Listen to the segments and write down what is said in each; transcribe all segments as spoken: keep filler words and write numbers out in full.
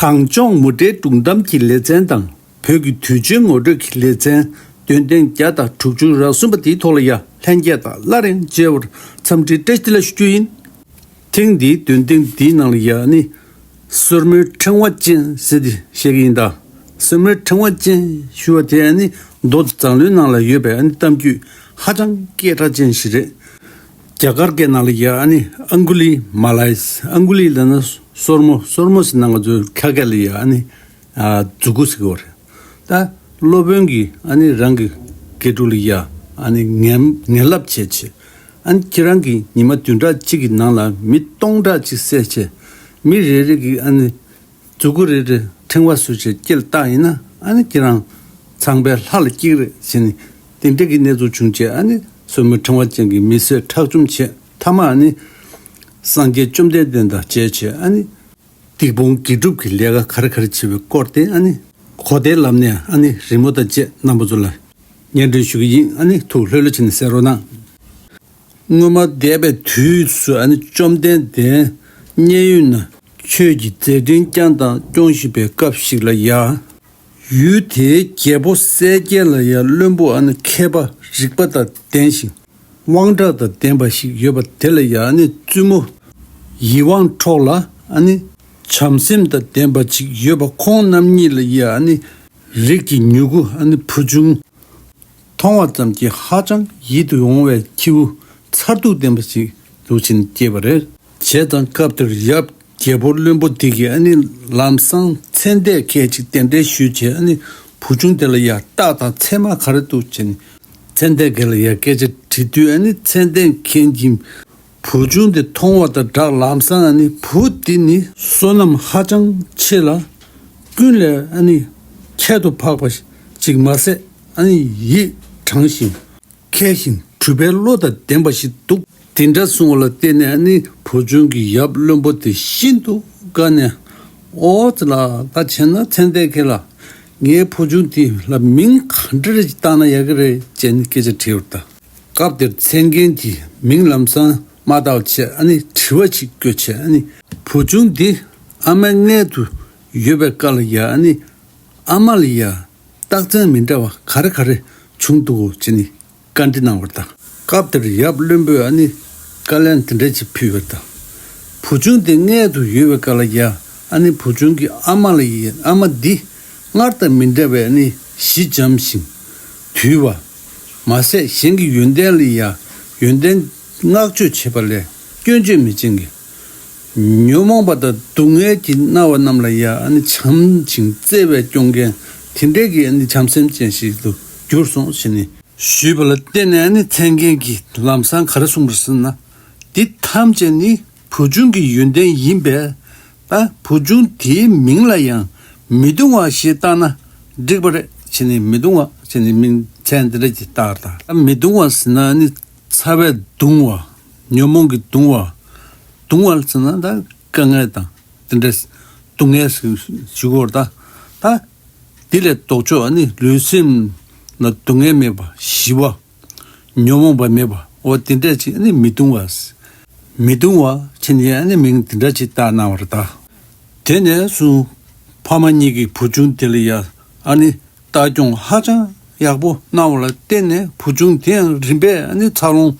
གངས་ལྗོངས་མུ་འབྲེལ་སྒྲུང་གཏམ་གྱི་ལེ་ཚན་དང་བོད་ཀྱི་དུས་ཆེན་ངོ་སྤྲོད་ཀྱི་ལེ་ཚན་འདོན་ཐེངས་བརྒྱ་དང་དྲུག་ཅུ་རེ་གསུམ་པ་དེའི་ཐོག་ལ་ཡ་ལྷན་རྒྱས་དང་སླར་ཡང་མཇལ་བར་འཚམས་འདྲི་བཀྲ་ཤིས་བདེ་ལེགས་ཞུ་རྒྱུ་ཡིན། ཐེངས་འདིའི་འདོན་ཐེངས་འདིའི་ནང་ལ་ཡ་ནི་སོར་མོའི་ཕྲེང་བ་ཅན་ཟེར་ཏེ་བཤད་ཀྱི་ཡིན་ད། སོར་མོའི་ཕྲེང་བ་ཅན་ཞུ་བ་དེ་ནི་མདོ་མཛངས་བླུན་ནང་ལ་ཡོད་པའི་ནི་གཏམ་རྒྱུད་ཧ་ཅང་སྐད་གྲགས་ཅན་ཞིག་རེད། རྒྱ་གར་སྐད་ནང་ལ་ཡ་ནི་ཨང་གུ་ལི་མ་ལ་ཡི། ཨང་གུ་ལི་ལབ་ན་སོར་མོ། སོར་མོ་ཟེར་ན་ང་ཚོའི་ཁ་སྐད་ལ་ཡ་ནི་ཨ་མཛུ་གུ་ཟེར་གྱི་ཡོད་རེད། ད་སློབ་དཔོན་གྱིས་ཨ་ནི་རང་གི་དགེ་ཕྲུག་ལ་ཡ་ཨ་ནི་ངན་ངན་བསླབ་བྱས་བྱས། ཨ་ནི་ཁྱེད་རང་གིས་ཉི་མ་བདུན་ཕྲག་གཅིག་གི་ནང་ལ་མི་སྟོང་ཕྲག་གཅིག་བསད་བྱས། མི་རེ་རེ་གིས་ཨ་ནི་མཛུ་གུ་རེ་རེ་ཕྲེང་བ་བཟོས་བྱས་སྐེ་ལ་བཏགས་ཡིན་ན། ཨ་ནི་ཁྱེད་རང་ཚངས་པའི་ལྷ་ལ་སྐྱེ་གི་རེད་ཟེར་ནས་དེ་འདྲ་གི་གནས་ཚུལ་བྱུང་བྱས། ཨ་ནི་སོར་མོའི་ཕྲེང་བ་ཅན་གྱི་མི་བསད་ཁྲག་འཇོམས་བྱས། མཐའ་མ་ཨ་ནི་སངས་རྒྱས་བཅོམ་ལྡན་འདས་དང་མཇལ་བྱས། ཨ་ནི་སྡིག་སྤོང་དགེ་སྒྲུབ་ཀྱི་ལས་ཀ་ག་རེ་ག་རེ་བྱེད་པའི་སྐོར་དེ་ཨ་ནི་གོ་བརྡའི་ལམ་ནས་ཨ་ནི་རི་མོ་དང་བཅས་རྣམ་པ་ཚོ་ལ་སྙན་སྒྲོན་ཞུ་གི་ཡིན། ཨ་ནི་ཐུགས་ལྷོད་ལྷོད་བྱས་ནས་གསན་རོགས་གནང་། སྔོན་མ་འདས་པའི་དུས་སུ་ཨ་ནི་བཅོམ་ལྡན་འདས་མཉན་ཡོད་ན་ཆོས་ཀྱི་མཛད་འཕྲིན་བསྐྱངས་དང་སྐྱོང་བཞིན་པའི་སྐབས་ཤིག་ལ་ཡ། ཡུལ་དེའི་རྒྱལ་པོ་གསལ་རྒྱལ་ལ་ཡ་བློན་པོ་ཨ་ནི་མཁས་པ་རིག་པ་དང་ལྡན་ཞིང་དབང་གྲགས་དང་ལྡན་པ་ཞིག་ཡོད་པ་དེ་ལ་ཡ་ཨ་ནི་བཙུན་མོ་ཡིད་དབང་འཕྲོག་ལ་ཨ་ནི་བྱམས་སེམས་དང་ལྡན་པ་ཅིག་ཡོད་པ། ཁོང་རྣམ་གཉིས་ལ་ཡ་ཨ་ནི་རིགས་ཀྱི་མྱུ་གུ་ཨ་ནི་བུ་ཆུང་མཐོང་བ་ཙམ་གྱིས་ཧ་ཅང་ཡིད་དུ་འོང་བའི་ཁྱེའུ་མཚར་སྡུག་ལྡན་པ་ཞིག་འདུག་ཅིང་སྐྱེས་པ་རེད། བྱས་ཙང་སྐབས་དེར་ཡབ་རྒྱལ་པོ་བློན་པོ་དེ་གིས་ཨ་ནི་ལམ་སང་ཚེ་འདས་མཁན་ཅིག་གདན་འདྲེན་ཞུས་བྱས། ཨ་ནི་བུ་ཆུང་དེ་ལ་ཡ་རྟགས་དང་མཚན་མ་ག་རེ་འདུག་ཅེས་ནི་ཚེ་འདས་མཁན་ལ་ཡ་སྐད་ཆ་དྲིས་དུས། ཨ་ནི་ཚེ་འདས་མཁན་གྱིས་བུ་ཆུང་དེ་མཐོང་བ་དང་སྦྲགས་ལམ་སང་ཨ་ནི་བུ་འདི་ནི་བསོད་ནམས་ཧ་ཅང་ཆེ་ལ་ཀུན་ལས་ཨ་ནི་ཁྱད་དུ་འཕགས་པ་ཅིག་མ་ཟད་ཨ་ནི་ཡིད་དྲང་ཞིང་མཁས་ཤིང་གྲུབ་པའི་བློ་དང་ལྡན་པ་ཞིག་འདུག། དེ་འདྲ་གསུངས་པ་ལ་བརྟེན་ནས་ཨ་ནི་བུ་ཆུང་གི་ཡབ་བློན་པོ་དེ་ཤིན་ཏུ་དགའ་ནས། ཨོ་ཙི་ལ། ད་བྱས་ན་ཚེ་འདས་མཁན་ལགས། ངའི་བུ་ཆུང་དེ་ལ་མིང་ག་འདྲ་ཞིག་བཏགས་ན་ཡག་གི་རེད་ཅེས་ནི་སྐད་ཆ་དྲིས་པར་གདའ། སྐབས་དེར་མཚན་མཁན་གྱིས་མིང་ལམ་སང་མ་བཏགས་བྱས་ཨ་ནི་དྲི་བ་ཞིག་བཀོད་བྱས། ཨ་ནི་བུ་ཆུང་འདི་ཨ་མའི་མངལ་དུ་ཡོད་པའི་སྐབས་ལ་ཡ་ཨ་ནི་ཨ་མ་ལ་ཡ་རྟགས་མཚན་མི་འདྲ་བ་ག་རེ་ག་རེ་བྱུང་འདུག་གོ་ཅེས་ནི་བཀའ་འདྲི་གནང་བར་གདའ། སྐབས་དེར་ཡབ་བློན་པོས་ཨ་ནི་བཀའ་ལན་དེ་འདྲ་ཅིག་ཕུལ་བར་གདའ། བུ་ཆུང་དེ་མངལ་དུ་ཡོད་པའི་སྐབས་ལ་ཡ་ཨ་ནི་བུ་ཆུང་གི་ཨ་མ་ལ་ཡ། ཨ་མ་འདི་སྔར་དང་མི་འདྲ་བའི་ཨ་ནི་ཞི་འཇམ་ཞིང་དུལ་བ། མ་ཟད་གཞན་གྱི་ཡོན་ཏན་ལ་ཡ་ཡོན་ཏན་བསྔགས་བརྗོད་བྱེད་པ་ལས་སྐྱོན་བརྗོད་མི་བྱེད་མཁན། ཉོན་མོངས་པ་དང་སྡུག་བསྔལ་གྱིས་མནར་བ་རྣམས་ལ་ཡ་ཨ་ནི་བྱམས་ཤིང་བརྩེ་བས་སྐྱོང་མཁན་དེ་འདྲའི་གི་ཨ་ནི་བྱམས་སེམས་ཅན་ཞིག་ཏུ་གྱུར་སོང་ཞེས་ནི་ཞུས་པ་ལ་བརྟེན་ནས། ཨ་ནི་མཚན་མཁན་གྱིས་ལམ་སང་ག་རེ་གསུངས་པ་རེད་ཟེར་ན། འདི་ཐམས་ཅད་ནི་བུ་ཆུང་གི་ཡོན་ཏན་ཡིན་པས། ད་བུ་ཆུང་དེའི་མིང་ལ་ཡང་མི་གདུང་བ་ཞེས་བཏགས་ན་འགྲིག་པ་རེད་ཅེས་ནི། མི་གདུང་བ་ཅེས་ནི་མིང་མཚན་འདི་འདྲ་ཅིག་བཏགས་ད། ད་མི་གདུང་བ་ཟེར་ན་ནི་ཚ་བས་གདུང་བ། ཉོན་མོངས་ཀྱིས་གདུང་བ། གདུང་བ་ཟེར་ན་ད་དཀའ་ངལ་དང་དེ་འདྲ་སྡུག་བསྔལ་ཞུ་གི་ཡོད་རེད་ད། ད་འདི་ལས་ལྡོག་ཕྱོགས་ཨ་ནི་ལུས་སེམས་ལ་སྡུག་བསྔལ་མེད་པ། ཞི་བ། ཉོན་མོངས་པ་མེད་པ། འོ་དེ་འདྲ་ཅིག་ཨ་ནི་མི་གདུང་བ། མི་གདུང་བ་ཅེས་ནི་ཨ་ནི་མིང་དེ་འདྲ་ཅིག་བཏགས་གནང་བ་རེད་ད། དེ་ནས་བཟུང་ཕ་མ་གཉིས་ཀྱིས་བུ་ཆུང་དེ་ལ་ཡ་ཨ་ནི་ལྟ་སྐྱོང་ཧ་ཅང་ཡག་པོ་གནང་བ་ལ་བརྟེན་ནས་བུ་ཆུང་དེ་ཡང་རིམ་པས་ཨ་ནི་འཚར་ལོངས་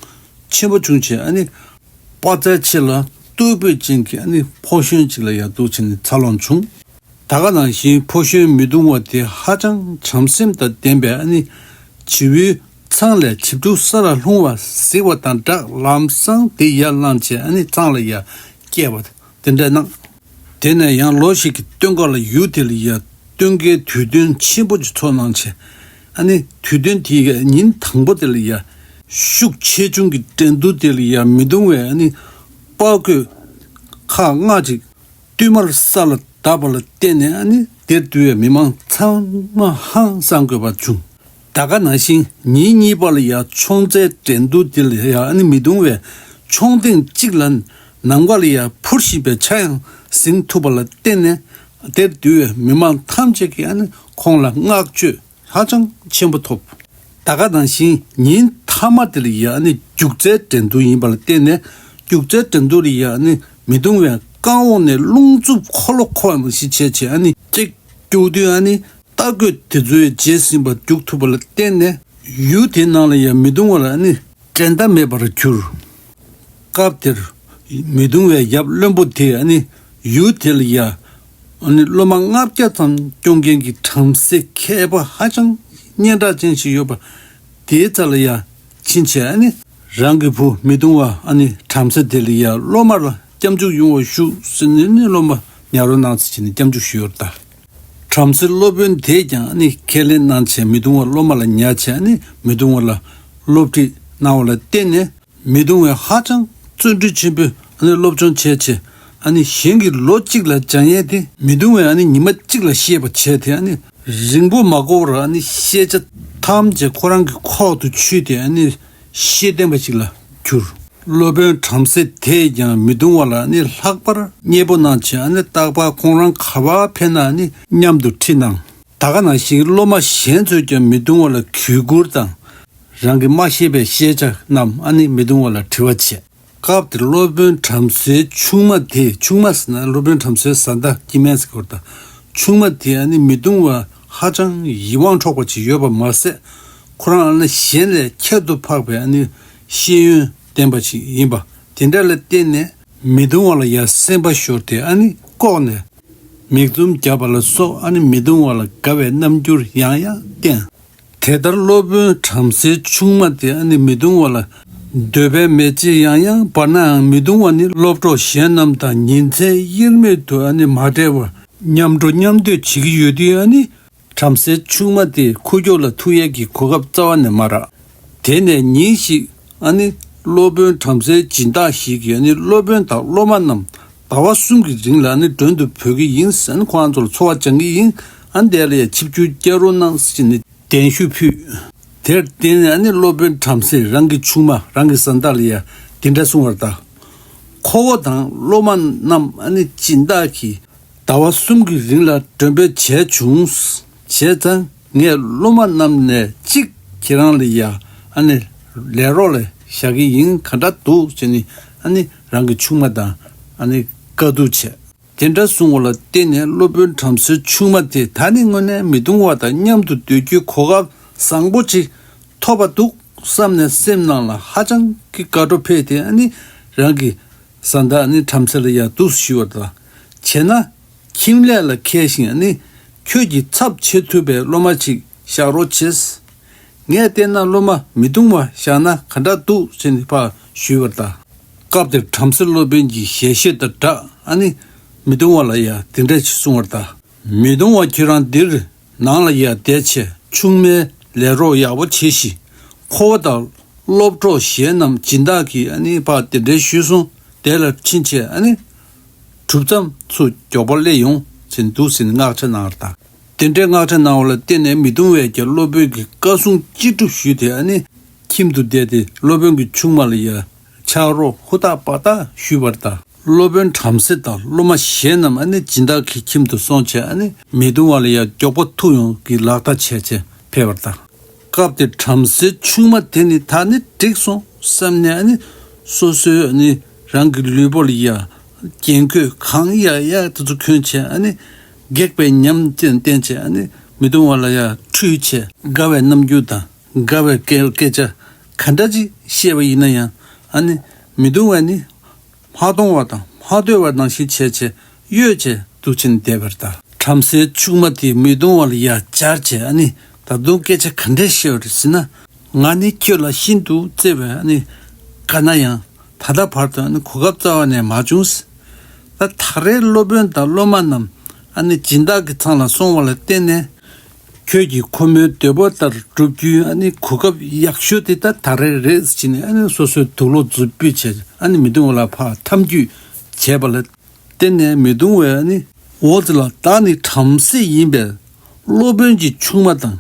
ཆེན་པོ་བྱུང་བྱས། ཨ་ནི་དཔའ་རྩལ་ཆེ་ལ་རྟུལ་ཕོད་ཅན་གྱི་ཨ་ནི་ཕོ་གཞོན་ཅིག་ལ་ཡ་འདུག་བྱས་ནས་འཚར་ལོངས་བྱུང་། ད་ག་ནང་བཞིན་ཕོ་གཞོན་མི་གདུང་བ་དེ་ཧ་ཅང་བྱམས་སེམས་དང་ལྡན་པས། ཨ་ནི་བྱིའུའི་ཚང་ལས་བྱིའུ་ཕྲུག་ས་ལ་ལྷུང་བ་གཟིགས་པ་དང་སྦྲགས་ལམ་སང་དེ་ཡར་བླངས་བྱས་ཨ་ནི་ཚང་ལ་ཡ་སྐྱེལ་བ་དེ་འདྲ་གནང་། དེ་ནས་ཡང་ལོ་ཞིག་གི་སྟོན་ཁ་ལ་ཡུལ་དེ་ལ་ཡ་སྟོན་ཁའི་དུས་སྟོན་ཆེན་པོ་ཅིག་ཚོགས་གནང་བྱས། ཨ་ནི་དུས་སྟོན་དེའི་ཉིན་དང་པོ་དེ་ལ་ཡ་ཤུགས་ཆེ་ཆུང་གི་འགྲན་བསྡུར་དེ་ལ་ཡ་མི་གདུང་བས་ཨ་ནི་དཔའ་རྒོད་ཁག་ལྔ་ཅིག་བསྟུད་མར་ས་ལ་བརྡབས་པ་ལ་བརྟེན་ནས་ཨ་ནི་དེར་འདུས་པའི་མི་མང་ཚང་མ་ཧང་སང་དགོས་པ་བྱུང་། ད་ག་ནང་བཞིན་ཉིན་གཉིས་པ་ལ་ཡ་མཆོང་རྩལ་འགྲན་བསྡུར་དེ་ལ་ཡ་ཨ་ནི་མི་གདུང་བས་མཆོང་ཐེངས་གཅིག་ལ་ནམ་མཁའ་ལ་ཡ་འཕུར་བཞིན་པའི་བྱ་ཡང་ཟིན་ཐུབ་པ་ལ་བརྟེན་ནས་དེར་འདུས་པའི་མི་མང་ཐམས་ཅད་ཀྱིས་ཨ་ནི་ཁོང་ལ་བསྔགས་བརྗོད་ཧ་ཅང་ཆེན་པོ་ཐོབ། ད་ག་ནང་བཞིན་ཉིན་མཐའ་མ་དེ་ལ་ཡ་ཨ་ནི་རྒྱུག་རྩལ་འགྲན་བསྡུར་ཡིན་པ་ལ་བརྟེན་ནས་རྒྱུག་རྩལ་འགྲན་བསྡུར་ལ་ཡ་ཨ་ནི་མི་གདུང་བས་ རྐང་འོག་ནས་རླུང་འཚུབ་འཁོར་ལོ་འཁོར་བ་ཞིག་བྱས་བྱས་ཨ་ནི་ཅིག་རྒྱུག་དུས་ཨ་ནི་རྟ་རྒོད་དེ་ཚོས་རྗེས་ཟིན་པ་རྒྱུག་ཐུབ་པ་ལ་བརྟེན་ནས་ཡུལ་དེའི་ནང་ལ་ཡང་མི་གདུང་བ་ལ་ཨ་ནི་འགྲན་ཟླ་མེད་པར་གྱུར། སྐབས་དེར་མི་གདུང་བའི་ཡབ་བློན་པོ་དེས་ཨ་ནི་ཡུལ་དེ་ལ་ཡ་ཨ་ནི་སློབ་མ་ལྔ་བརྒྱ་ཙམ་སྐྱོང་མཁན་གྱི་བྲམ་ཟེ་མཁས་པ་ཧ་ཅང་སྙན་གྲགས་ཅན་ཞིག་ཡོད་པ་དེའི་རྩ་ལ་ཡ་ཕྱིན་བྱས་ཨ་ནི་རང་གི་བུ་མི་གདུང་བ་ཨ་ནི་བྲམ་ཟེ་དེ་ལ་ཡ་སློབ་མ་ལ་སྐྱབས་འཇུག་ཡོང་བ་ཞུ་ཟེར་ནས་ནི་སློབ་མ་ཉར་རོགས་གནང་ཟེར་བྱས་ནས་སྐྱབས་འཇུག་ཞུས་ཡོད་ད། བྲམ་ཟེ་སློབ་དཔོན་དེས་ཀྱང་ནི་ཁས་ལེན་གནང་བྱས་མི་གདུང་བ་སློབ་མ་ལ་ཉར་བྱས་ནི་མི་གདུང་བ་ལ་སློབ་ཁྲིད་གནང་བ་ལ་བརྟེན་ནས་མི་གདུང་བས་ཧ་ཅང་བརྩོན་འགྲུས་ཆེན་པོས་ནི་སློབ་སྦྱོང་བྱས་བྱས་ཨ་ནི་གཞན་གྱིས་ལོ་གཅིག་ལ་སྦྱང་ཡས་དེ་མི་གདུང་བས་ཨ་ནི་ཉི་མ་གཅིག་ལ་ཤེས་པ་བྱས་ཏེ་ཨ་ནི་རིང་པོ་མ་འགོར་བར་ཨ་ནི་ཤེས་བྱ་ཐམས་ཅད་ཁོ་རང་གི་ཁོག་ཏུ་ཆུད་དེ་ཨ་ནི་ཤེས་ལྡན་པ་ཞིག་ལ་གྱུར། སློབ་དཔོན་བྲམ་ཟེ་དེས་ཀྱང་མི་གདུང་བ་ལ་ནི་ལྷག་པར་མཉེས་པོ་གནང་བྱས་ཨ་ནི་རྟག་པར་ཁོང་རང་ག་པར་ཕེབས་ན་ནི་མཉམ་དུ་ཁྲིད་གནང་། ད་ག་ནང་བཞིན་སློབ་མ་གཞན་ཚོས་ཀྱང་མི་གདུང་བ་ལ་གུས་བཀུར་དང་། རང་གིས་མ་ཤེས་པའི་ཤེས་བྱ་རྣམས་ཨ་ནི་མི་གདུང་བ་ལ་དྲི་བ་བྱས། སྐབས་དེར་སློབ་དཔོན་བྲམ་ཟེའི་ཆུང་མ་དེ་ཆུང་མ་ཟེར་ན་སློབ་དཔོན་བྲམ་ཟེའི་བཟའ་ཟླ་སྐྱེ་དམན་ཟེར་གྱི་ཡོད་རེད་ད། ཆུང་མ་དེ་ཨ་ནི་མི་གདུང་བ་ཧ་ཅང་ཡིད་དབང་འཕྲོག་པ་ཅིག་ཡོད་པ་མ་ཟད། ཁོ་རང་ཨ་ནི་གཞན་ལས་ཁྱད་དུ་འཕགས་པའི་ཨ་ནི་ཤེས་ཡོན་ལྡན་པ་ཞིག་ཡིན་པ་དེ་འདྲ་ལ་བརྟེན་ནས་མི་གདུང་བ་ལ་ཡ་སེམས་པ་ཤོར་ཏེ་ཨ་ནི་ལྐོག་ནས་མིག་འཛུམ་བརྒྱབ་པ་ལ་སོགས་ཨ་ནི་མི་གདུང་བ་ལ་དགའ་བའི་རྣམ་འགྱུར་ཡང་ཡང་བསྟན། དེ་ལྟར་སློབ་དཔོན་བྲམ་ཟེའི་ཆུང་མ་དེ་ཨ་ནི་མི་གདུང་བ་ལ་འདོད་པའི་མེ་ལྕེ་ཡང་ཡང་འབར་ནའང་མི་གདུང་བ་ནི་སློབ་གྲོགས་གཞན་རྣམས་དང་ཉིན་མཚན་དབྱེར་མེད་དུ་ཨ་ནི་མ་བྲལ་བར་མཉམ་འགྲོ་མཉམ་སྡོད་བྱེད་ཀྱི་ཡོད་དུས་ཨ་ནི་བྲམ་ཟེ་ཆུང་མ་དེས་ཁུ་བྱུག་ལ་ཐུག་ཡས་ཀྱི་གོ་སྐབས་རྩ་བ་ནས་མ་རག་དེ་ནས་ཉིན་ཞིག་ཨ་ནི་སློབ་དཔོན་བྲམ་ཟེའི་སྦྱིན་བདག་ཞིག་གིས་ཨ་ནི་སློབ་དཔོན་དང་སློབ་མ་རྣམས་ཟླ་བ་གསུམ་གྱི་རིང་ལ་ཨ་ནི་མགྲོན་དུ་བོས་ཀྱི་ཡིན་ཟེར་ནས་ཁོང་ཚོར་འཚོ་བ་སྦྱང་གི་ཡིན། ཨ་ནི་དེ་ལ་ཡང་ཆིབས་བསྒྱུར་བསྐྱལ་རོགས་གནང་ཟེར་ནས་གདན་ཞུ་ཕུལ། དེར་བརྟེན་ཨ་ནི་སློབ་དཔོན་བྲམ་ཟེས་རང་གི་ཆུང་མ་རང་གི་བཟའ་ཟླ་ལ་ཡང་འདི་འདྲ་གསུངས་པར་གདའ། ཁོ་བོ་དང་སློབ་མ་རྣམས་ཨ་ནི་སྦྱིན་བདག་གིས་ཟླ་བ་གསུམ་གྱི་རིང་ལ་མགྲོན་འབོད་བྱས་བྱུང་། བྱས་ཙང་ངས་སློབ་མ་རྣམས་ནས་གཅིག་ཁྱེད་རང་ལ་ཡང་ཨ་ནི་ལས་རོགས་ལ་བཞག་གི་ཡིན། ག་འདྲ་འདུག་ཟེར་ནས་ཨ་ནི་རང་གི་ཆུང་མ་དང་ཨ་ནི་བཀའ་བསྡུར་བྱས། དེ་འདྲ་གསུངས་པ་ལ་བརྟེན་ནས་སློབ་དཔོན་བྲམ་ཟེའི་ཆུང་མ་དེས་ད་ནི་དངོས་གནས་མི་གདུང་བ་དང་མཉམ་དུ་སྡོད་རྒྱུའི་གོ་སྐབས་བཟང་པོ་ཅིག་ཐོབ་པ་འདུག་བསམ་ནས་སེམས་ནང་ལ་ཧ་ཅང་གི་དགའ་སྤྲོ་འཕེལ་ཏེ་ཨ་ནི་རང་གི་བཟའ་ཟླ་ཨ་ནི་བྲམ་ཟེ་ལ་ཡང་འདུག་ཞུས་པ་དང་། བྱས་ན་ཁྱིམ་ལས་ལ་མཁས་ཤིང་ཨ་ནི་ཁྱོད་ཀྱི་ཚབ་བྱེད་ཐུབ་པའི་སློབ་མ་ཅིག་བཞག་རོགས་བྱེད། ངས་བལྟས་ན་སློབ་མ་མི་གདུང་བ་བཞག་ན་ག་འདྲ་འདུག་ཟེར་ནས་ཕར་ཞུས་པར་གདའ། སྐབས་དེར་བྲམ་ཟེ་སློབ་དཔོན་གྱིས་ཞལ་བཞེས་དང་སྦྲགས་ཨ་ནི་མི་གདུང་བ་ལ་ཡང་དེ་འདྲ་ཞིག་གསུངས་པར་གདའ། མི་གདུང་བ་ཁྱེད་རང་འདིར་ནང་ལ་ཡང་བསྡད་བྱས་ཆུང་མའི་ལས་རོགས་ཡག་པོ་བྱེད་ཤིག་ཁོ་བོ་དང་སློབ་གྲོགས་གཞན་རྣམས་སྦྱིན་བདག་གིས་ཨ་ནི་ཕར་དེ་འདྲའི་ཞུས་སོང་། དེ་ལ་ཕྱིན་བྱས་ཨ་ནི་གྲུབ་མཚམས་སུ་མགྱོགས་པོ་སླེབས་ཡོང་ཟེར་འདུག་ཟེར་ནས་མངགས་ཆ་གནང་བར་གདའ། དེ་འདྲའི་མངགས་ཆ་གནང་བ་ལ་བརྟེན་ནས་མི་གདུང་བས་ཀྱང་སློབ་དཔོན་གྱི་བཀའ་གསུང་ཅི་སྒྲུབ་ཞུས་ཏེ་ཨ་ནི་ཁྱིམ་དུ་བསྡད་དེ་སློབ་དཔོན་གྱི་ཆུང་མ་ལ་ཡང་ཕྱག་རོགས་ཧུར་ཐག་པ་ཐག་ཞུས་པར་གདའ། སློབ་དཔོན་བྲམ་ཟེ་དང་སློབ་མ་གཞན་རྣམས་ཨ་ནི་སྦྱིན་བདག་གི་ཁྱིམ་དུ་སོང་བྱས་ཨ་ནི་མི་གདུང་བ་ལ་ཡང་མགྱོགས་པོ་ཐུག་ཡོང་གི་ལག་བརྡ་བྱས་བྱས་ཕེབས་པར་གདའ། སྐབས་དེར་བྲམ་ཟེའི་ཆུང་མ་དེ་ནི་ད་ནི་འགྲིག་སོང་བསམ་ནས་ཨ་ནི་སོ་སོའི་ཨ་ནི་རང་གི་ལུས་པོ་ལ་ཡ་རྒྱན་གོས་གང་ཡག་ཡག་དེ་ཚོ་གྱོན་བྱས་ཨ་ནི་སྒེག་པའི་ཉམས་ཅན་བསྟན་བྱས་ཨ་ནི་མི་གདུང་བ་ལ་ཡ་ཁྲུས་བྱས་དགའ་བའི་རྣམ་འགྱུར་དང་དགའ་བའི་སྐད་སྐད་ཆ་ག་འདྲ་ཅིག་བཤད་པ་ཡིན་ན་ཡང་ཨ་ནི་མི་གདུང་བ་ནི། མ་མཐོང་བ་དང་མ་ཐོས་པ་ནང་བཞིན་བྱས་བྱས་གཡོས་བྱས་འདུག་ཕྱིན་བསྡད་པར་གདའ། བྲམ་ཟེའི་ཆུང་མ་དེས་མི་གདུང་བ་ལ་ཡ་སྦྱར་བྱས་ཨ་ནི་ད་དུང་སྐད་ཆ་ག་འདྲས་བཤད་པ་རེད་ཟེར་ན། ང་ནི་ཁྱོད་ལ་ཤིན་ཏུ་བརྩེ་བས་ཨ་ནི་དགའ་ན་ཡང་ད་ལྟ་བར་དུ་ཨ་ནི་གོ་སྐབས་རྩ་བ་ནས་མ་བྱུང་། ད་ད་རེས་སློབ་དཔོན་དང་སློབ་མ་རྣམས་ཨ་ནི་སྦྱིན་བདག་གི་ཚང་ལ་སོང་བ་ལ་བརྟེན་ནས། ཁྱོད་ཀྱིས་ཁོ་མོའི་འདོད་པ་ལྟར་བསྒྲུབ་རྒྱུའི་ཨ་ནི་གོ་སྐབས་ཡག་ཤོས་དེ་ད་ད་རེས་རེད་ཟེར་ནས་ཨ་ནི་སོ་སོའི་དུག་ལོག་རྫུ་འཕུད་བྱས་ཨ་ནི་མི་གདུང་བ་ལ་ཕར་འཐམ་འཁྱུད་བྱས་པ་ལ་བརྟེན་ནས་མི་གདུང་བས་ཨ་ནི་འོ་ཙི་ལ་བདག་ནི་བྲམ་ཟེ་ཡིན་པས་སློབ་དཔོན་གྱི་ཆུང་མ་དང་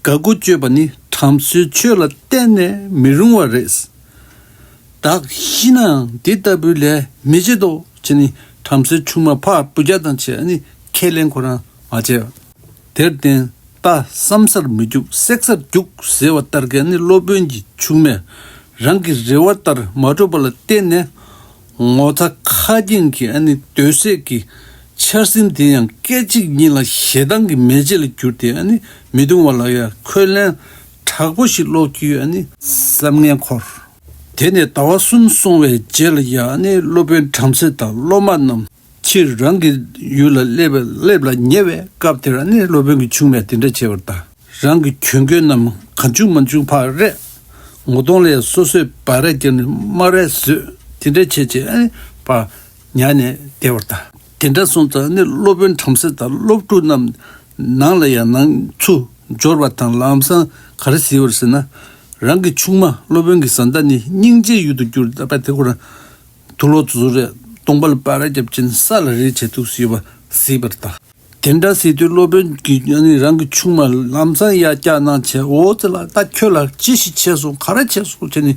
དགའ་མགུ་སྤྱོད་པ་ནི་བྲམ་ཟེའི་ཆོས་ལ་གཏན་ནས་མི་རུང་བ་རེད། བདག་ཤི་ནའང་འདི་ལྟ་བུའི་ལས་མི་བྱེད་དོ་ཅེས་ནི་བྲམ་ཟེའི་ཆུང་མ་ཕར་འབུད་རྒྱག་དང་བྱས་ནི་ཁས་ལེན་ཁོ་རང་མ་བྱས། དེར་བརྟེན་རྟ་བསམ་སར་མི་རྒྱུག་བསྲེག་སར་རྒྱུག་ཟེར་བ་ལྟར་གྱི་ནི་སློབ་དཔོན་གྱི་ཆུང་མས་རང་གི་རེ་བ་ལྟར་མ་གྲུབ་པ་ལ་བརྟེན་ནས་ ངོ་ཚ་ཁ་སྐྱེངས་ཀྱི་ཨ་ནི་སྡོད་སྲེད་ཀྱི་འཆར་ཟིན་དེ་ཡང་སྐད་ཅིག་ཉིད་ལ་ཞེ་སྡང་གི་མེ་ལྕེ་ལ་གྱུར་ཏེ། ཨ་ནི་མི་གདུང་བ་ལ་ཡང་འཁོན་ལན་དྲག་པོ་ཞིག་སློག་རྒྱུའི་ཨ་ནི་བསམ་ངན་འཁོར། དེ་ནས་ཟླ་བ་གསུམ་སོང་བའི་རྗེས་ལ་ཡང་ཨ་ནི་སློབ་དཔོན་བྲམ་ཟེ་དང་སློབ་མ་རྣམས་ཕྱིར་རང་གི་ཡུལ་ལ་སླེབས་སླེབས་ལ་ཉེ་བའི་སྐབས་དེར་ཨ་ནི་སློབ་དཔོན་གྱི་ཆུང་མས་དེ་འདྲ་བྱས་པར་གདའ། རང་གི་གྱོན་གོས་རྣམས་གང་བྱུང་མང་བྱུང་ཕར་རེག་ངོ་གདོང་ལ་ཡང་སོ་སོས་འབར་རས་བརྒྱབ་ནས་དམར་རས་བཟོས། དེ་འདྲ་བྱས་བྱས་ཨ་ནི་ཕར་ཉལ་ནས་བསྡད་པར་གདའ། དེ་འདྲ་སོང་ཙང་ཨ་ནི་སློབ་དཔོན་བྲམ་ཟེ་དང་སློབ་ཕྲུག་རྣམས་ནང་ལ་ཡང་ནང་ཚུར་འབྱོར་བ་དང་ལམ་སང་ག་རེ་གཟིགས་པར་ཟེར་ན། རང་གི་ཆུང་མ་སློབ་དཔོན་གྱི་བཟའ་ཟླ་ནི་སྙིང་རྗེའི་ཡུལ་དུ་གྱུར། ད་པ་དེ་ཁོ་རང་དུག་ལོག་ཚུ་རེ་གདོང་པ་ལ་འབར་རས་བརྒྱབ་ཅིང་ས་ལ་རེག་བྱས་འདུག་ཟེར་བ་གཟིགས་པར་གདའ། དེ་འདྲ་ཟེར་དུས་སློབ་དཔོན་གྱིས་ཨ་ནི་རང་གི་ཆུང་མ་ལམ་སང་གཡར་བཀྱག་གནང་བྱས། འོ་ཙི་ལ་ད་ཁྱོད་ལ་ཅི་ཞིག་བྱས་སོང་ག་རེ་བྱས་སོང་བྱས་ནས་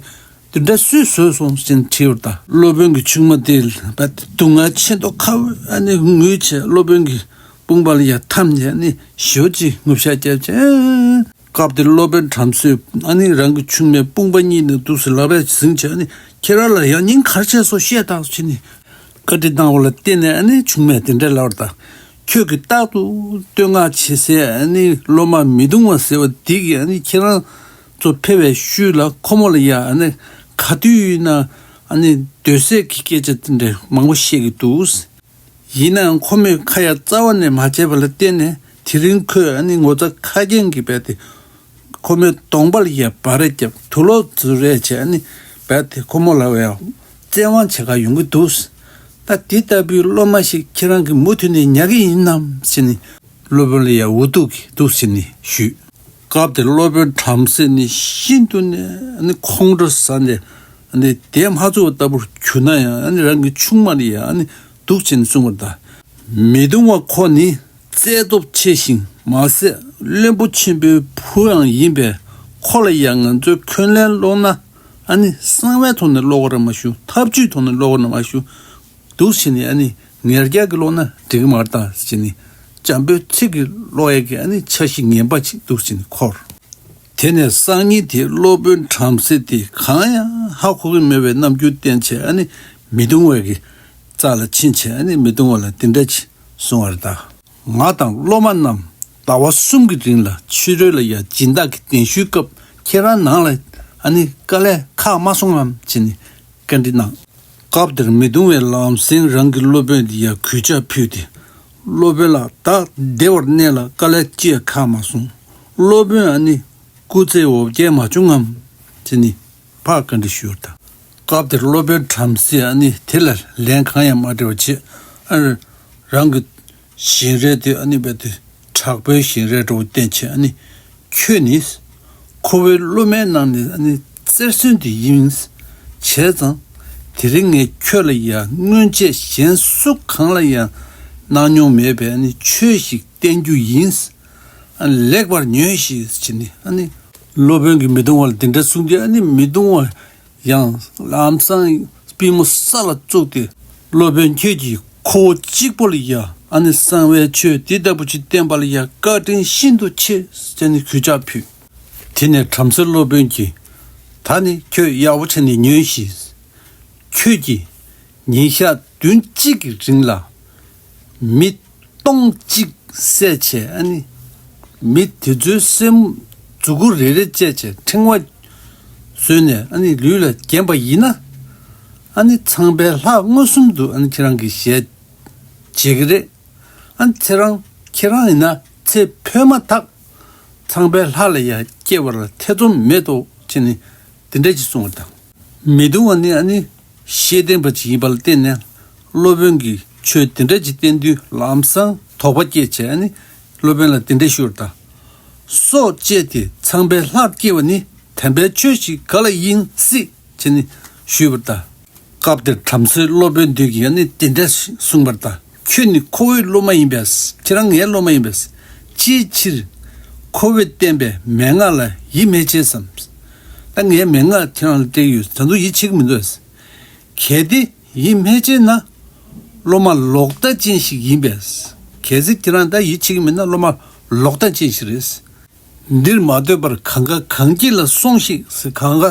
དེ་འདྲ་སུས་བཟོས་སོང་ཟེར་ནས་དྲིས་པར་གདའ། སློབ་དཔོན་གྱི་ཆུང་མ་དེ་ལ་སྡུག་བསྔལ་ཆེ་མདོག་ཁ་པོས་ཨ་ནི་ངུས་བྱས་སློབ་དཔོན་གྱི་དཔུང་པ་ལ་ཡར་འཐམས་ནས་ཨ་ནི་ཞེ་པོ་ཅིག་ངུ་ཤག་བརྒྱབ་བྱས། སྐབས་དེར་སློབ་དཔོན་བྲམ་ཟེས་ཨ་ནི་རང་གི་ཆུང་མའི་དཔུང་པ་གཉིས་ནས་འདུག་སེ་ལག་པས་ཟིན་བྱས། ཨ་ནི་ཁྱེད་རང་ལ་ཡང་སྙིང་ག་རེ་བྱས་སོང་བཤད་དང་ཟེར་ནས་བཀའ་འདྲི་གནང་བ་ལ་བརྟེན་ནས་ཨ་ནི་ཆུང་མས་དེ་འདྲ་ལབ་པར་གདའ། ཁྱོད་ཀྱིས་རྟག་ཏུ་བསྟོད་བསྔགས་བྱེད་སའི་ཨ་ནི་སློབ་མ་མི་གདུང་བ་ཟེར་བ་འདི་གིས་ཨ་ནི་ཁྱེད་རང་ཚོ་ཕེབས་པའི་ཤུལ་ལ་ཁོ་མོ་ལ་ཡང་ཨ་ནི་ག་དུས་ཡིན་ན་ཨ་ནི་སྡོད་སྲེད་ཀྱི་སྐད་ཆ་དེ་འདྲ་མང་པོ་བཤད་ཀྱི་འདུག། ཡིན་ནའང་ཁོ་མོས་ཁ་ཡ་རྩ་བ་ནས་མ་བྱས་པ་ལ་བརྟེན་ནས་དེ་རིང་ཁོས་ཨ་ནི་ངོ་ཚ་ཁ་སྐྱེངས་ཀྱིས་རྦད་དེ་ཁོ་མོའི་གདོང་པ་ལ་ཡ་འབར་རས་བརྒྱབ། དུག་ལོག་ཚུ་རེག་བྱས་ཨ་ནི་རྦད་དེ་ཁོ་མོ་ལ་ཡ་བཙན་དབང་བྱེད་ག་ཡོང་གི་འདུག། ད་དེ་ལྟ་བུའི་སློབ་མ་ཞིག་ཁྱེད་རང་གིས་མུ་མཐུད་ནས་ཉར་གི་ཡིན་ནམ་ཟེར་ནས་སློབ་དཔོན་ལ་ཡ་འུ་ཐུག་གི་འདུག་ཟེར་ནས་ཞུས། སྐབས་དེར་སློབ་དཔོན་བྲམ་ཟེ་ནི་ཤིན་ཏུ་ནས་ཨ་ནི་ཁོང་ཁྲོ་ཟ་ནས་ཨ་ནི་བསྡད་མ་ཚུགས་པ་ལྟ་བུར་གྱུར་ན་ཡང་ཨ་ནི་རང་གི་ཆུང་མ་ལ་ཡང་ཨ་ནི་འདུག་བྱས་ནས་གསུངས་པར་གདའ། མི་གདུང་བ་ཁོ་ནི་རྩལ་སྟོབས་ཆེ་ཞིང་མ་ཟད་བློན་པོ་ཆེན་པོའི་བུ་ཡང་ཡིན་པས། ཁོ་ལ་ཡང་ང་ཚོས་འཁོན་ལན་སློག་ན་ཨ་ནི་གསང་བའི་ཐོག་ནས་སློག་གི་རེད་མ་གཞི་ཐབས་ཇུས་ཐོག་ནས་སློག་གི་རེད་མ་གཞི། འདུག་བྱས་ནས་ཨ་ནི་ངེར་རྒྱག་གི་སློག་ན་འགྲིག་གི་མ་རེད་ད་ཟེར་ནས་འཇམ་པོའི་ཚིག་གིས་སློག་ཡས་ཀྱི་ཨ་ནི་འཆར་གཞི་ངན་པ་ཅིག་འདུག་བྱས་ནས་འཁོར། དེ་ནས་སང་ཉིན་དེ་སློབ་དཔོན་བྲམ་ཟེ་དེ་གང་ཡང་ཧ་གོ་གི་མེད་པའི་རྣམ་འགྱུར་བསྟན་བྱས་ཨ་ནི་མི་གདུང་བའི་གི་རྩ་ལ་ཕྱིན་བྱས་ཨ་ནི་མི་གདུང་བ་ལ་འདི་འདྲ་ཅིག་གསུང་བ་རེད་ད། ང་དང་སློབ་མ་རྣམས་ཟླ་བ་གསུམ་གྱི་རིང་ལ་ཕྱི་རོལ་ལ་ཡང་སྦྱིན་བདག་གི་གདན་ཞུའི་སྐབས་ཁྱེད་རང་ནང་ལ་ཨ་ནི་དཀའ་ལས་ཁག་མ་སོང་ངམ་བྱས་ནས་བཀའ་འདྲི་གནང་། སྐབས་དེར་མི་གདུང་བས་ལམ་སེང་རང་གི་སློབ་དཔོན་དེ་ཡར་གུས་ཕྱག་ཕུལ་ཏེ། སློབ་དཔོན་ལགས། ད་བདེ་བར་གནས་ལ་དཀའ་ལས་ཅི་ཡང་ཁག་མ་སོང་། སློབ་དཔོན་ཨ་ནི་སྐུ་ཚེ་འོ་བརྒྱལ་མ་བྱུང་ངམ་ཟེར་ནས་ཕར་བཀའ་འདྲི་ཞུས་པར་གདའ། སྐབས་དེར་སློབ་དཔོན་བྲམ་ཟེ་ཨ་ནི་དེ་ལ་ལན་གང་ཡང་མ་སྤྲད་པ་བྱས། ཨ་རང་གི་བཞིན་རས་དེ་ཨ་ནི་རྦད་དེ་དྲག་པོའི་བཞིན་རས་འདྲ་བོ་བསྟན་བྱས། ཨ་ནི་ཁྱོད་ནི་ཁོ་བོའི་སློབ་མའི་ནང་ནས་ཨ་ནི་རྩེར་སོན་དེ་ཡིན། བྱས་ཙང་དེ་རིང་ངས་ཁྱོད་ལ་ཡང་སྔོན་ཆད་གཞན་སུ་གང་ལ་ཡང་གནང་མྱོང་མེད་པའི་ཨ་ནི་ཆོས་ཤིག་བསྟན་རྒྱུ་ཡིན། ཨ་ནི་ལེགས་པར་ཉོན་ཞིག་ཟེར་ནས་ཨ་ནི་སློབ་དཔོན་གྱིས་མི་གདུང་བ་ལ་འདི་འདྲ་གསུངས་དུས་ཨ་ནི་མི་གདུང་བ་ཡང་ལམ་སང་པུས་མོ་ས་ལ་བཙུགས་ཏེ། སློབ་དཔོན་ཁྱོད་ཀྱིས་ཁོ་བོ་གཅིག་པོ་ལ་ཡང་ཨ་ནི་གསང་བའི་ཆོས་འདི་ལྟ་བུ་ཅིག་བསྟན་པ་ལ་ཡང་བཀའ་དྲིན་ཤིན་ཏུ་ཆེ་ཟེར་ནས་གུས་ཕྱག་ཕུལ། དེ་ནས་བྲམ་ཟེ་སློབ་དཔོན་གྱིས། ད་ནི་ཁྱོད་ཡག་པོ་བྱས་ནས་ཉོན་ཞིག། ཁྱོད་ཀྱིས་ཉིན་ཞག་བདུན་གཅིག་གི་རིང་ལ་མི་སྟོང་གཅིག་བསད་བྱས། ཨ་ནི་མི་དེ་ཚོའི་སེམས་མཛུ་གུ་རེ་རེ་བཅད་བྱས་ཕྲེང་བ་བཟོས་ནས་ཨ་ནི་ལུས་ལ་བརྒྱན་པ་ཡིན་ན། ཨ་ནི་ཚངས་པའི་ལྷ་མངོན་སུམ་དུ་ཨ་ནི་ཁྱེད་རང་གི་ཞལ་མཇལ་གྱི་རེད། ཨ་ནི་ཚེ་རང་ཁྱེད་རང་ཡིན་ན་ཚེ་འཕོས་མ་ཐག་ཚངས་པའི་ལྷ་ལ་ཡང་སྐྱེ་བར་ཐེ་ཚོམ་མེད་དོ་བྱས་ནས་དེ་འདྲ་ཅིག་གསུངས་པ་དང་། མི་གདུང་བ་ནི་ཨ་ནི་ཤེས་ལྡན་པ་ཅིག་ཡིན་པ་ལ་བརྟེན་ནས་སློབ་དཔོན་གྱིས་ཆོས་དེ་འདྲ་ཅིག་བསྟན་དུས་ལམ་སང་དོགས་པ་སྐྱེས་བྱས་ཨ་ནི་སློབ་དཔོན་ལ་དེ་འདྲ་ཞུས་པ་དང་། སྲོག་བཅད་དེ་ཚངས་པའི་ལྷར་སྐྱེ་བ་ནི་དམ་པའི་ཆོས་ཤིག་ག་ལ་ཡིན་སྲིད་བྱས་ནས་ཞུས་པ་དང་། སྐབས་དེར་བྲམ་ཟེ་སློབ་དཔོན་དེ་གིས་ནི་དེ་འདྲ་གསུངས་པར་གདའ། ཁྱོད་ནི་ཁོ་བོའི་སློབ་མ་ཡིན་པས། ཁྱེད་རང་ངའི་སློབ་མ་ཡིན་པས། ཅིའི་ཕྱིར་ཁོ་བོས་བསྟན་པའི་མན་ངག་ལ་ཡིད་མི་ཆེས་སམ། ད་ངའི་མན་ངག་ཁྱེད་རང་ལ་སྤྲད་ཡོད། ད་དུང་ཡིད་ཆེས་ཀྱི་མི་འདུག། གལ་ཏེ་ཡིད་མི་ཆེས་ན་སློབ་མ་ལོག་ལྟ་ཅན་ཞིག་ཡིན་པས། གལ་སྲིད་ཁྱེད་རང་ད་ཡིད་ཆེས་ཀྱི་མིན་ན་སློབ་མ་ལོག་ལྟ་ཅན་ཞིག་རེད། འདིར་མ་སྡོད་པར་གང་ག་གང་སྐྱིད་ལ་སོང་ཞིག་ཟེར། གང་ག་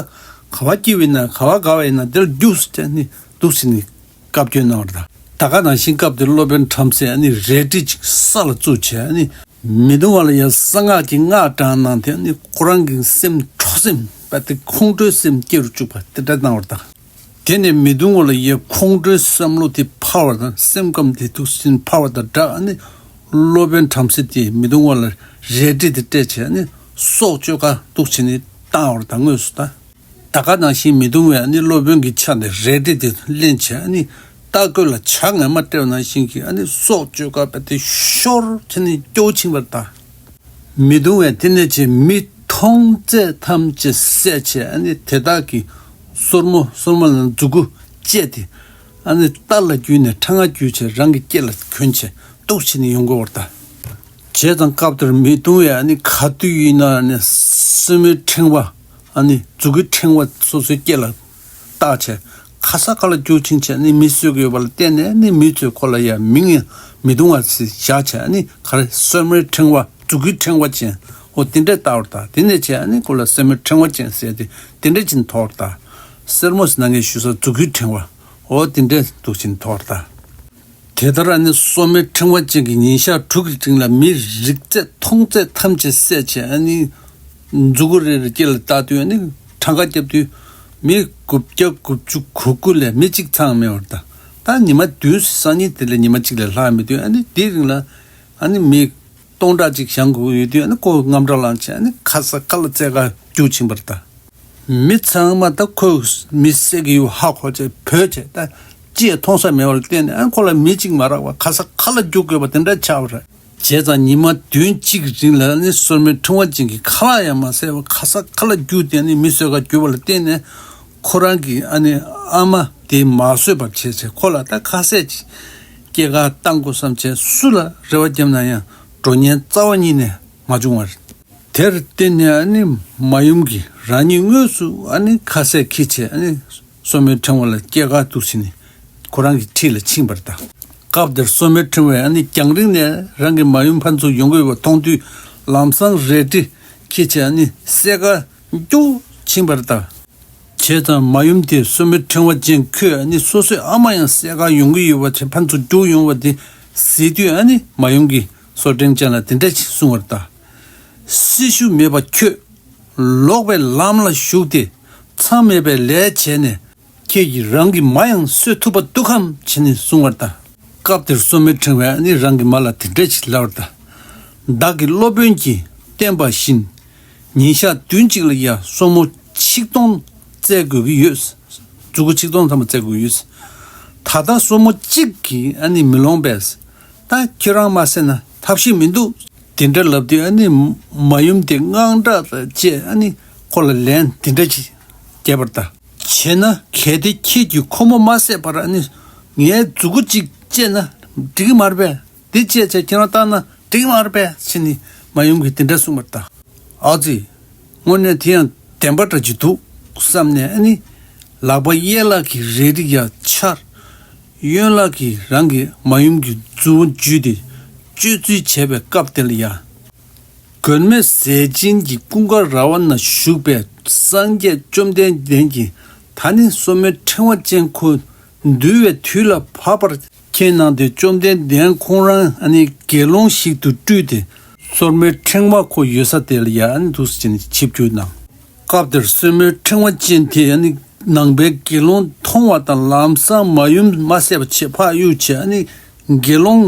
ག་བ་སྐྱིད་པ་ཡིན་ན་ག་བ་དགའ་བ་ཡིན་ན་དེར་རྒྱུགས་ཟེར་ནི་འདུག་ཟེར་ནི་ བཀའ་བཀྱོན་གནང་བ་རེད། ད་ག་ནང་བཞིན་སྐབས་དེར་སློབ་དཔོན་བྲམ་ཟེས་ཨ་ནི་རལ་གྲི་ཅིག་ས་ལ་བཙུགས་བྱས་ཨ་ནི་མི་གདུང་བ་ལ་ཡ་གསང་སྔགས་ཀྱི་སྔགས་བགྲངས་གནང་སྟེ་ཨ་ནི་ཁོ་རང་གི་སེམས་འཕྲོག་སེམས་པ་དེ་ཁོང་ཁྲོའི་སེམས་སྐྱེ་རུ་བཅུག་པ་དེ་འདྲ་གནང་བ་རེད་ད། དེ་ནས་མི་གདུང་བ་ལ་ཡ་ཁོང་ཁྲོའི་བསམ་བློ་དེ་འཕར་བ་དང་སེམས་ཁམས་དེ་འདུག་སེ་འཕར་བ་དང་སྦྲགས་ཨ་ནི་སློབ་དཔོན་བྲམ་ཟེ་དེས་མི་གདུང་བ་ལ་རལ་གྲི་དེ་སྤྲད་བྱས་ཨ་ནི་སྲོག་གཅོད་ག་འདུག་བྱས་ནས་བཏང་བ་རེད་ད་དངོས་སུ་ད། ད་ག་ནང་བཞིན་མི་གདུང་བས་ཨ་ནི་སློབ་དཔོན་གྱི་ཕྱག་ནས་རལ་གྲི་དེ་ལེན་བྱས་ཨ་ནི་རྟ་རྒོད་ལ་བྱ་ངན་པ་སྤྲད་པ་ནང་བཞིན་གྱི་ཨ་ནི་སྲོག་གཅོད་ཀ་བས་དེ་ཤོར་བྱས་ནས་སྐྱོ་ཕྱིན་པར་གདའ། མི་གདུང་བས་དེ་ནས་ཅི་མི་མཐོང་ཚད་ཐམས་ཅད་བསད་བྱས་ཨ་ནི་དེ་དག་གི་སོར་མོ་སོར་མོ་ལ་མཛུ་གུ་བཅད་དེ་ཨ་ནི་རྟ་ལ་བརྒྱུས་ནས་ཁྲ་ང་བརྒྱུས་བྱས་རང་གི་སྐེ་ལ་གྱོན་བྱས་གཏུགས་བྱས་ནས་ཡོང་དགོས་པར་གདའ། བྱས་ཙང་སྐབས་དེར་མི་གདུང་བས་ཨ་ནི་ག་དུས་ཡིན་ན་ཨ་ནི་སོར་མོའི་ཕྲེང་བ་ཨ་ནི་མཛུ་གུའི་ཕྲེང་བ་སོ་སོའི་སྐེ་ལ་བཏགས་བྱས་ཁ་ས་ཁ་ལ་རྒྱུག་ཕྱིན་བྱས་ཨ་ནི་མི་གསོད་ཀྱི་ཡོད་པ་ལ་བརྟེན་ནས་ཨ་ནི་མི་ཚོས་ཁོ་ལ་ཡ་མིང་ཡང་མི་གདུང་བ་ཟེར་བཞག་བྱས་ཨ་ནི་ག་རེ་སོར་མོའི་ཕྲེང་བ་མཛུ་གུའི་ཕྲེང་བ་ཅན་འོ་དེ་འདྲས་བཏགས་པར་གདའ། དེ་ནས་བྱས་ཨ་ནི་ཁོ་ལ་སོར་མོའི་ཕྲེང་བ་ཅན་ཟེར་ཏེ་དེ་འདྲས་ཅིག་ཐོགས་པར་གདའ། སེར་མོ་ཟེར་ན་ངས་ཞུ་ས་མཛུ་གུའི་ཕྲེང་བ་འོ་དེ་འདྲས་འདུག་ཅིག་ཐོགས་པར་གདའ། དེ་ལྟར་ཨ་ནི་སོར་མོའི་ཕྲེང་བ་ཅན་གྱི་ཉིན་ཞག་དྲུག་གི་རིང་ལ་མི་རིག་ཚད་མཐོང་ཚད་ཐམས་ཅད་བསད་བྱས་ཨ་ནི་མཛུ་གུ་རེ་རེ་སྐེ་ལ་བཏགས་དུས་ཨ་ནི་གྲངས་ཀ་བརྒྱབ་དུས་མི་དགུ་བརྒྱ་དགུ་བཅུ་གོ་དགུ་ལས་མི་གཅིག་ཚང་མེད་པར་གདའ། ད་ཉི་མ་བདུན་སང་ཉིན་དེ་ལས་ཉི་མ་གཅིག་ལས་ལྷག་མེད་དུས་ཨ་ནི་དེའི་རིང་ལ་ཨ་ནི་མི་སྟོང་ཕྲག་གཅིག་བཞེངས་དགོས་ཡོད་དུས་ཨ་ནི་ཁོ་དངངས་སྐྲག་ལངས་བྱས་ཨ་ནི་ཁ་ས་ཁ་ལ་རྩེད་ག་རྒྱུག་ཕྱིན་པར་གདའ། མི་ཚང་མ་ད་ཁོས་མི་བསད་ཀྱི་ཡོད་ཧ་གོ་བྱས་བོས་བྱས་ད་ཅི་ཡང་མཐོང་ས་མེད་པ་ལ་བརྟེན་ནས་ཨ་ཁོ་ལ་མི་གཅིག་མ་རག་པར་ཁ་ས་ཁ་ལ་རྒྱུག་དགོས་པ་དེ་འདྲ་ཆགས་པ་རེད། བྱས་ཙང་ཉི་མ་བདུན་གཅིག་གི་རིང་ལ་ནི་སོར་མོའི་ཕྲེང་བ་ཅན་གྱིས་ཁ་ལག་ཡང་མ་བཟས་པར་ཁ་ས་ཁ་ལ་རྒྱུག་སྟེ་ནི་མི་གསོད་ག་རྒྱུག་པ་ལ་བརྟེན་ནས་ཁོ་རང་གི་ཨ་ནི་ཨ་མ་དེ་མ་གསོད་པར་བྱས་བྱས་ཁོ་ལ་ད་ཁ་ཟས་ཅིག་སྐྱེལ་ག་བཏང་དགོས་བསམ་བྱས་སུ་ལ་རེ་བ་བརྒྱབ་ན་ཡང་འགྲོ་ཉེན་རྩ་བ་ཉིད་ནས་མ་བྱུང་བ་རེད། དེར་བརྟེན་ནས་ཨ་ནི་མ་ཡུམ་གྱིས་རང་ཉིད་དངོས་སུ་ཨ་ནི་ཁ་ཟས་འཁྱེར་བྱས་ཨ་ནི་སོར་མོའི་ཕྲེང་བ་ལ་སྐྱེལ་ག་འདུག་ཟེར་ནས་ཁོ་རང་གི་འཁྲིས་ལ་ཕྱིན་པར་གདའ། སྐབས་དེར་སོར་མོའི་ཕྲེང་བས་ཨ་ནི་རྒྱང་རིང་ནས་རང་གི་མ་ཡུམ་ཕར་ཚུར་ཡོང་གི་ཡོད་པ་མཐོང་དུས་ལམ་སང་རལ་གྲི་འཁྱེར་བྱས་ཨ་ནི་བསད་ག་རྒྱུག་ཕྱིན་པར་གདའ། བྱས་ཙང་མ་ཡུམ་དེས་སོར་མོའི་ཕྲེང་བ་ཅན་ཁོས་ཨ་ནི་སོ་སོའི་ཨ་མ་ཡང་བསད་ག་ཡོང་གི་ཡོད་པ་དེ་ཕར་ཚུར་རྒྱུག་ཡོང་བ་དེ་གཟིགས་དུས་ཨ་ནི་མ་ཡུམ་གྱིས་སོར་ཕྲེང་ཅན་ལ་དེ་འདྲ་ཞིག་གསུངས་པར་གདའ། སྲི་ཞུ་མེད་པ་ཁྱོད། ལོག་པའི་ལམ་ལ་ཞུགས་ཏེ་མཚམས་མེད་པའི་ལས་བྱས་ནས་ཁྱེད་ཀྱིས་རང་གི་མ་ཡང་གསོད་ཐུབ་པ་འདུག་གམ་བྱས་ནས་གསུང་བར་གདའ། སྐབས་དེར་སོར་མོའི་ཕྲེང་བས་ནི་རང་གི་མ་ལ་དེ་འདྲ་ཞིག་ལབ་པར་གདའ། བདག་གི་སློབ་དཔོན་གྱིས་བསྟན་པ་བཞིན་ཉིན་ཞག་བདུན་གཅིག་ལ་ཡ་སོར་མོ་ཆིག་སྟོང་རྩེད་དགོས་ཀྱི་ཡོད། མཛུ་གུ་ཆིག་སྟོང་ཐམ་པ་རྩེད་དགོས་ཀྱི་ཡོད། ད་ལྟ་སོར་མོ་གཅིག་གིས་ཨ་ནི་མི་ལོངས་པས། ད་ཁྱོད་རང་མ་བསད་ན་ཐབས་ཤེས་མི་འདུག་དེ་འདྲ་ལབ་དུས་ཨ་ནི་མ་ཡུམ་དེ་དངངས་སྐྲག་དང་བཅས་ཨ་ནི་ཁོ་ལ་ལན་དེ་འདྲ་ཅིག་བརྒྱབ་པར་གདའ། བྱས་ན་གལ་ཏེ་ཁྱེད་ཀྱིས་ཁོ་མོ་མ་བསད་པར་ཨ་ནི་ངའི་མཛུ་གུ་གཅིག་བཅད་ན་འགྲིག་གི་མ་རེད་པས། འདི་བཅད་བྱས་ཁྱེད་རང་བཏང་ན་འགྲིག་གི་མ་རེད་པས་ཟེར་ནས་མ་ཡུམ་གྱིས་དེ་འདྲ་གསུངས་པར་གདའ། ཨ་ཙི། དངོས་གནས་དེ་ཡང་བདེན་པ་འདྲ་ཅིག་འདུག་བསམ་ནས་ཨ་ནི། ལག་པ་གཡས་ལག་གི་རལ་གྲི་ཡར་འཕྱར། གཡོན་ལག་གིས་རང་གི་མ་ཡུམ་གྱི་མཛུབ་མོ་འཇུས་ཏེ་གཅོད་རྩིས་བྱས་པའི་སྐབས་དེ་ལ་ཡ། མགོན་མེད་ཟས་སྦྱིན་གྱི་ཀུན་དགའ་ར་བ་ན་བཞུགས་པའི་སངས་རྒྱས་བཅོམ་ལྡན་འདས་ཀྱིས་ད་ནི་སོར་མོའི་ཕྲེང་བ་ཅན་ཁོ་འདུལ་བའི་དུས་ལ་བབ་པར་མཁྱེན་གནང་སྟེ་བཅོམ་ལྡན་འདས་ཁོང་རང་ཨ་ནི་དགེ་སློང་ཞིག་ཏུ་སྤྲུལ་ཏེ་སོར་མོའི་ཕྲེང་བ་ཁོ་ཡོད་ས་དེ་ལ་ཡ་ཨ་ནི་འདུག་སེ་བྱས་ནས་ཆིབས་བསྒྱུར་གནང་། སྐབས་དེར་སོར་མོའི་ཕྲེང་བ་ཅན་དེ་ཨ་ནི་ནང་པའི་དགེ་སློང་མཐོང་བ་དང་ལམ་སང་མ་ཡུམ་མ་བསད་པ་བྱས་ཕར་གཡུགས་བྱས་ཨ་ནི་དགེ་སློང་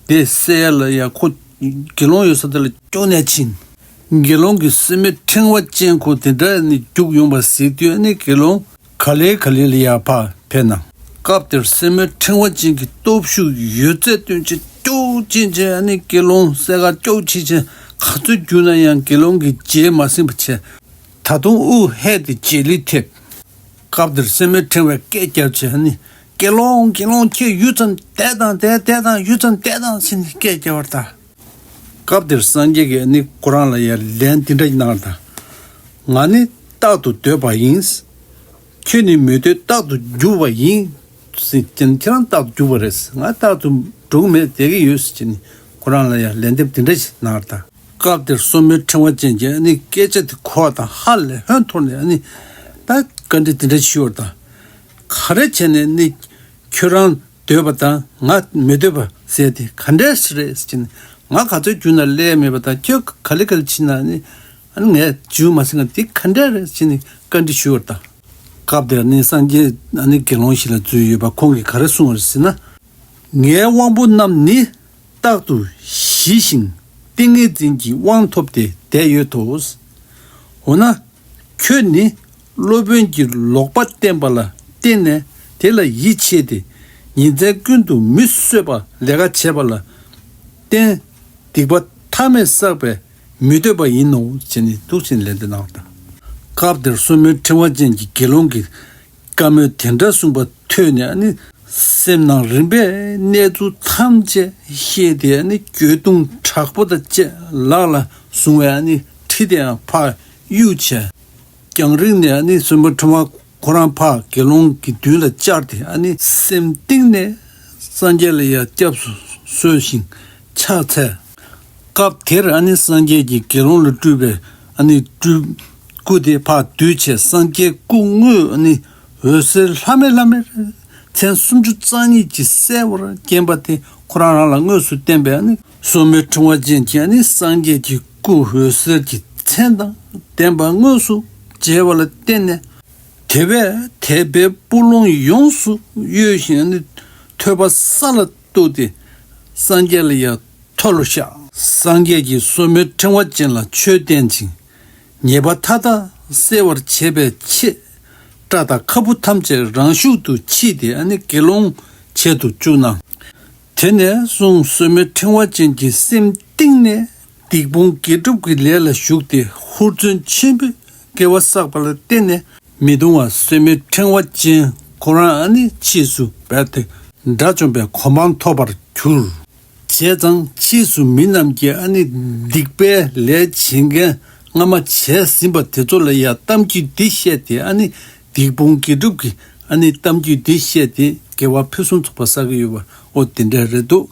དེ་བསད་ཡ་ལ་ཡ་ཁོ་དགེ་སློང་ཡོད་ས་དེ་ལ་སྐྱོ་ནས་ཕྱིན། དགེ་སློང་གི་སོར་མོའི་ཕྲེང་བ་ཅན་ཁོ་དེ་འདྲ་ནི་རྒྱུག་ཡོང་བ་གཟིགས་དུས་ནི་དགེ་སློང་ག་ལེ་ག་ལེ་ལ་ཡར་ཕར་ཕེབས་གནང་། སྐབས་དེར་སོར་མོའི་ཕྲེང་བ་ཅན་གྱི་སྟོབས་ཤུགས་ཡོད་ཚད་སྟོན་ཆེད་སྐྱོ་ཅན་ཅན་ནི་དགེ་སློང་སེ་ག་སྐྱོ་ཆེ་ཆེ་ག་ཚོད་རྒྱུག་ན་ཡང་དགེ་སློང་གི་རྗེས་མ་ཟིན་པ་བྱས། ད་དུང་དབུགས་ཧད་དེ་རྗེས་ལུས་ཐེབས། སྐབས་དེར་སོར་མོའི་ཕྲེང་བས་སྐད་བརྒྱབ་བྱས་ནི་དགེ་སློང་དགེ་སློང་ཁྱེད་ཡུད་ཙམ་བསྡད་དང་བསྡད་བསྡད་དང་ཡུད་ཙམ་བསྡད་དང་ཟེར་ནས་སྐད་བརྒྱབ་པར་གདའ། སྐབས་དེར་སངས་རྒྱས་ཀྱིས་ནི་ཁོ་རང་ལ་ཡང་ལན་འདི་འདྲ་ཞིག་གནང་བར་གདའ། ང་ནི་རྟག་ཏུ་སྡོད་པ་ཡིན། ཁྱོད་ནི་མི་སྡོད་རྟག་ཏུ་རྒྱུག་པ་ཡིན། ཟེར་ཁྱེད་རང་རྟག་ཏུ་རྒྱུག་པ་རེད། ང་རྟག་ཏུ་འགྲོ་གི་མེད་བསྡད་ཀྱི་ཡོད་ཟེར་ནས་ཁོ་རང་ལ་ཡང་ལན་འདེབས་འདི་འདྲ་ཞིག་གནང་བར་གདའ། སྐབས་དེར་སོར་མོའི་ཕྲེང་བ་ཅན་གྱིས་ནི་སྐད་ཆ་དེ་གོ་བ་དང་ཧ་ལས་ཧོན་འཐོར་ནས་ནི་ད་བཀའ་འདྲི་འདི་འདྲ་ཞུས་པར་གདའ། ག་རེ་བྱས་ནས་ནི། ཁྱོད་རང་འདོད་པ་དང་ང་མི་འདོད་པ་ཟེར་དེ་ག་འདྲས་རེད་ཟེར་ནས། ང་ག་ཚོད་རྒྱུགས་ན་སླེབས་མེད་པ་དང་ཁྱོད་ག་ལེ་ག་ལེ་ཕྱིན་ན་ནི་ཨ་ནི་ངས་རྒྱུགས་མ་ཟིན་ན་དེ་ག་འདྲས་རེད་ཟེར་ནས་བཀའ་འདྲི་ཞུས་པ་དང་། སྐབས་དེར་ནི་སངས་རྒྱས་ཨ་ནི་དགེ་སློང་ཞིག་ལ་འཛུལ་ཡོད་པ། ཁོང་གིས་ག་རེ་གསུངས་པ་རེད་ཟེར་ན། ངའི་དབང་པོ་རྣམས་ནི་རྟག་ཏུ་ཞི་ཞིང་ཏིང་ངེ་འཛིན་གྱི་དབང་ཐོབ་སྟེ་བསྡད་ཡོད་དོ། འོ་ན། ཁྱོད་ནི་སློབ་དཔོན་གྱིས་ལོག་པ་བསྟན་པ་ལ་བརྟེན་ནས་དེ་ལ་ཡིད་ཆེས་ཏེ། ཉིན་མཚན་ཀུན་ཏུ་མི་བཟོད་པ་ལས་ཀ་བྱས་པ་ལ་བརྟེན། སྡིག་པ་མཐའ་མེད་བསགས་པས་མི་འདོད་པ་ཡིན་ནོ་ཞེས་ནི་འདུག་ཅེས་ལན་འདེབས་གནང་བ་དང་། སྐབས་དེར་སོར་མོའི་ཕྲེང་བ་ཅན་གྱི་དགེ་སློང་གིས་བཀའ་མོལ་དེ་འདྲ་གསུངས་པ་ཐོས་ནས་ཨ་ནི་སེམས་ནང་རིམ་པས་གནས་ཚུལ་ཐམས་ཅད་ཤེས་ཏེ། ཨ་ནི་འགྱོད་གདུང་དྲག་པོ་དང་བཅས་ལག་ལ་བཟུང་བའི་ཨ་ནི་ཁྲི་དེའང་ཕར་གཡུགས་བྱས། རྒྱང་རིང་ནས་ཨ་ནི་སོར་མོའི་ཕྲེང་བ་ཁོ་རང་ཕར་དགེ་སློང་གི་མདུན་ལ་བཅར་ཏེ། ཨ་ནི་སེམས་གཏིང་ནས་སངས་རྒྱས་ལ་ཡང་སྐྱབས་སུ་གསོལ་ཞིང་ཕྱག་འཚལ། སྐབས་དེར་ཨ་ནི་སངས་རྒྱས་ཀྱིས་དགེ་སློང་ལ་སྤྲུལ་པའི་ཨ་ནི་སྤྲུལ་སྐུ་དེ་ཕར་བསྡུས་བྱས། སངས་རྒྱས་སྐུ་དངོས་ཨ་ནི་འོད་ཟེར་ལྷམ་མེ་ལྷམ་མེར་མཚན་སུམ་ཅུ་རྩ་གཉིས་ཀྱིས་གསལ་བར་བརྒྱན་པ་དེ་ཁོ་རང་རང་ལ་དངོས་སུ་བསྟན་པས། ཨ་ནི་སོར་མོའི་ཕྲེང་བ་ཅན་གྱིས་ཨ་ནི་སངས་རྒྱས་ཀྱི་སྐུ་འོད་ཟེར་གྱི་མཚན་དང་ལྡན་པ་དངོས་སུ་མཇལ་བ་ལ་བརྟེན་ནས། དེ་བས་དད་པའི་སྤུ་ལོང་ཡོངས་སུ་གཡོས་ཤིང་། ཨ་ནི་ཐོད་པ་ས་ལ་གཏུགས་ཏེ་སངས་རྒྱས་ལ་ཡང་མཐོལ་ལོ་བཤགས། སངས་རྒྱས་ཀྱིས་སོར་མོའི་ཕྲེང་བ་ཅན་ལ་ཆོས་བསྟན་ཅིང་། ཉེས་པ་མཐའ་དག་སེལ་བར་བྱེད་པའི་ཆེད། སྐྲ་དང་ཁ་སྤུ་ཐམས་ཅད་རང་ཤུགས་སུ་ཕྱིས་ཏེ་ཨ་ནི་དགེ་སློང་བྱེད་དུ་བཅུག་གནང་། དེ་ནས་བཟུང་སོར་མོའི་ཕྲེང་བ་ཅན་གྱི་སེམས་གཏིང་ནས་སྡིག་སྤོང་དགེ་སྒྲུབ་ཀྱི་ལས་ལ་ཞུགས་ཏེ་ཧུར་བརྩོན་ཆེན་པོས་དགེ་བ་བསགས་པ་ལ་བརྟེན་ནས། མི་གདུང་བ་སོར་མོའི་ཕྲེང་བ་ཅན་ཁོ་རང་ཨ་ནི་ཕྱིས་སུ་བར་དེ་དགྲ་བཅོམ་པའི་གོ་འཕང་ཐོབ་པར་གྱུར། བྱས་ཙང་ཕྱིས་སུ་མི་རྣམས་ཀྱིས་ཨ་ནི་སྡིག་པའི་ལས་བྱེད་མཁན་སྔ་མ་བྱས་ཟིན་པ་དེ་ཚོ་ལ་ཡང་གཏམ་རྒྱུད་འདི་བཤད་དེ། ཨ་ནི་སྡིག་སྤོང་དགེ་སྒྲུབ་ཀྱི་ཨ་ནི་གཏམ་རྒྱུད་འདི་བཤད་དེ་དགེ་བ་ཕུན་སུམ་ཚོགས་པ་བསགས་ཀྱི་ཡོད་པ། འོ་དེ་འདྲ་རེད་འདུག།